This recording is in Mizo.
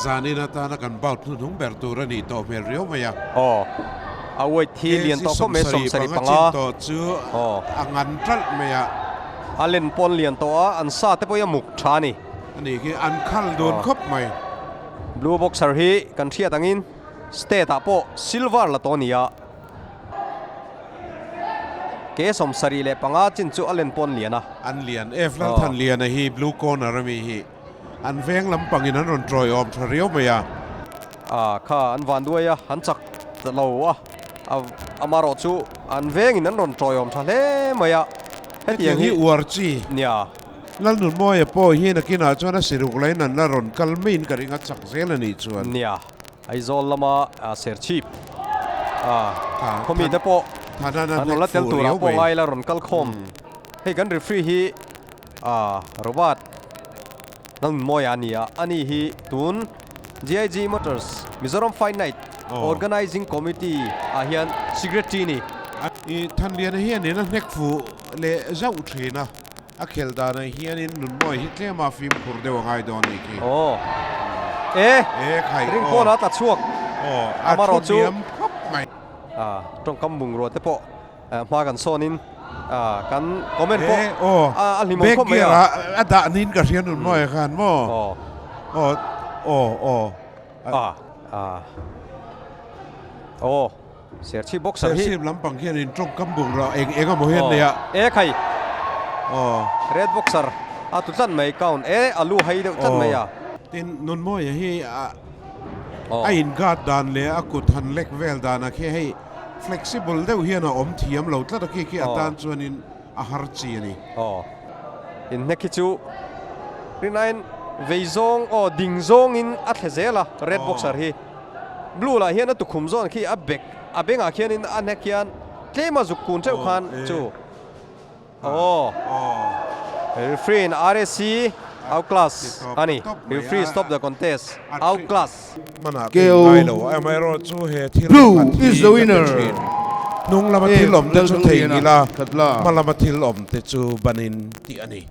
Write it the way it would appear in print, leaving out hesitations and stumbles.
zanin atana kan bout hnuhnung ber tur a nih tawh hmel riau mai a. Aw, a weight hi lian tawh khawp mai 75 chin tawh chu a ngan ṭalh mai a. A len pawn lian tawh a, an sa te pawh hi a muk ṭha a ni. A nih khi an khal dun khawp mai. Blue boxer hi kan hriat angin state ah pawh silver la tawh a ni a. Ke 75 chin chu a len pawn lian a. An lian e, Lalthanliana hi blue corner ami hi. An veng lampangin an rawn tawiawm tha riau mai a. A kha an van duai a, an chak ta lo a, amarawh chu an vengin an rawn tawiawm tha hle mai a. Hetiang hi uar chi. Nia. Lalnunmawia pawh hi nakinah chuan a siruk lain an la rawn kal maiin ka ring a, chak zel a nih chuan. Nia. Aizawl lama Serchhip khawmite pawh an rawn la tel turah pawh ngai la rawn kal khawm. Hei kan referee hi. A Robert Lalnunmawia a ni a, ani hi tun GIG Motors Mizoram Fight Night Organizing Committee ah hian Secretary a ni. I Thanliana hianin a hnek fuh leh zauh thin a, a khelh danah hianin Nunmawia hi tlema fimkhur deuh a ngai dawn a nih khi. Aw. E! E khai aw. Ring pawn a tla chhuak. Aw, a thu hniam khawp mai. A tawngkam bungrua te pawh Hma kan sawnin kan comment pawh a hlimawm khawp mai a. A dah niin ka hria nun mawi khan maw? Aw aw aw. Aw Serchhip boxer hi. Serchhip lampang hian in tawngkam bungrua eng eng emaw hian nei a. E khai. Red boxer a tu tlat mai count e a lu hai deuh tlat mai a. Tin Nunmawia hi a in guard dan leh a kut han lek vel danah khi hei Flexible deuh hian a awm thiam lo tlat a khi khi atan chuanin a har chi a ni. Aw. Inhnek hi chu rinaiin vei zawng aw ding zawngin a thle zel a red boxer hi. Blue lah hian a tukhum zawn khi a bek a bengah khianin a hnek hian tlema zuk kun teuh khan chu. Aw referee in RSC out class a ni referee stop the contest out class. Hmanah ka in ngai lo amaherawh chu he thil pakhat hi ka ti thin. Hnung lama thil awm te chu theihnghilh a, hma lama thil awm te chu banin tih a ni.